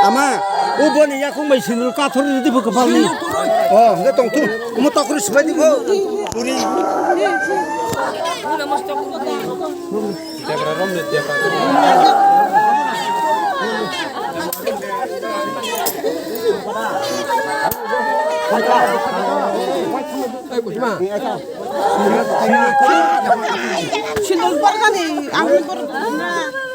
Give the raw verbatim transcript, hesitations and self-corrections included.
Ama, o boni yakung bai sinul kathor ridi bo kapalni. O, hwnkhe tongthung. Omo tokri swbai di bo. Puri. Sinul borgani, ang borgani.